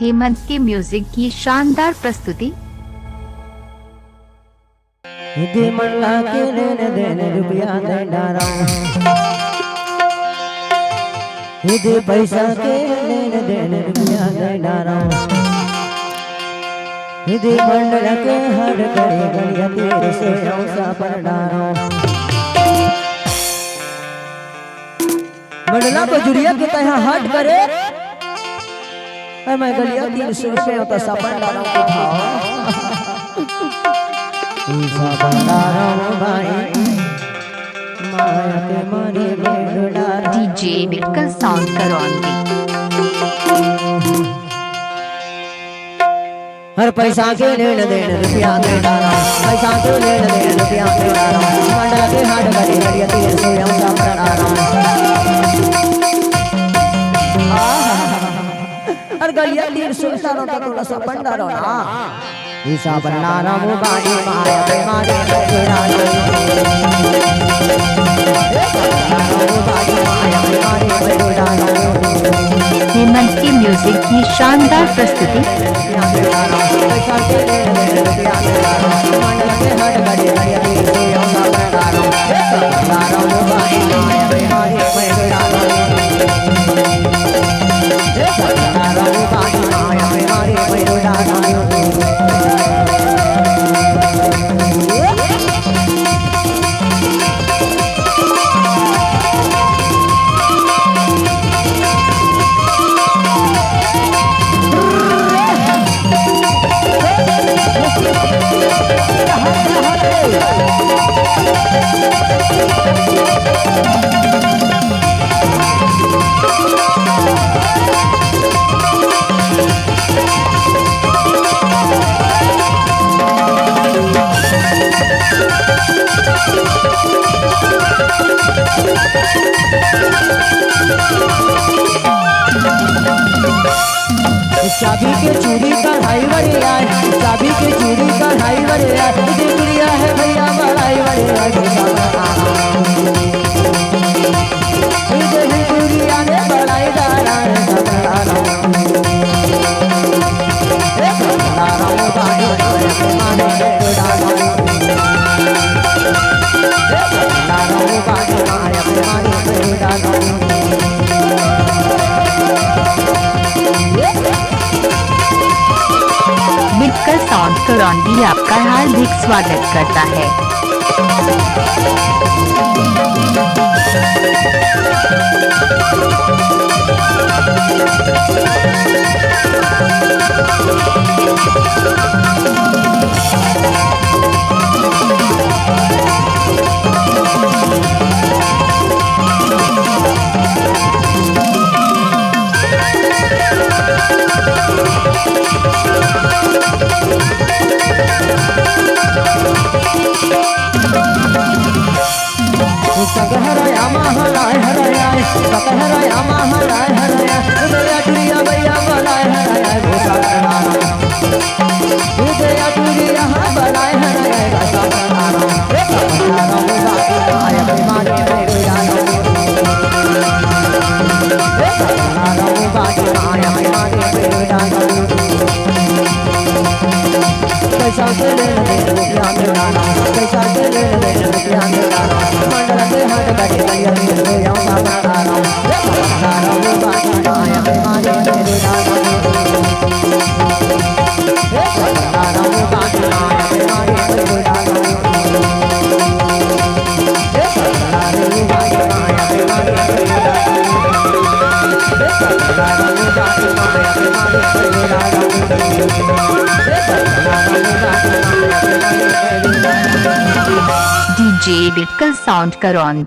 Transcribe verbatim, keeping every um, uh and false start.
हेमंत के म्यूजिक की शानदार प्रस्तुति। दे मन ला के लेन देन रुपया दे डारंव। दे पैसा के लेन देन रुपया दे डारंव। दे मंडल के हाट करे गलिया तीर से औसा पर डारंव। मंडला बजुरिया के तैहा हाट करे, अरे मैं गलिया तीर से औसा पर डारंव के भाव। ई सब डारंव भाई, माया के मारे बेलुड़ा। डीजे बिल्कुल साउंड करौंदी। हर पैसा के लेन देन रुपया दे डारंव, पैसा के लेन देन रुपया दे डारंव, मंडल के हाट गली गलिया तीर से औसा पर डारंव। आहा। अरे गलिया तीर से डारंव त तोला सब डारंव ना। ई सब डारंव बाई माया के मारे बेलुड़ा। हेमंत की म्यूजिक की शानदार प्रस्तुति। चाबी के चूड़ी कढ़ाई वाली आए, चाबी के चूड़ी कढ़ाई वाली आए, ये गुड़िया है भैया बड़ाई वाली आए। ये गुड़िया ने बड़ाई डाला है, बड़ाई डाला है। बिटकर साउंड करौंदी आपका हार्दिक स्वागत करता है। सकहरा आमा हलाय हलाय, सकहरा आमा हलाय हलाय, उदया दुनिया भैया बलाय हलाय, गोसा करना। उदया दुनिया बलाय हलाय, गोसा करना। डीजे बिल्कुल साउंड करौंदी।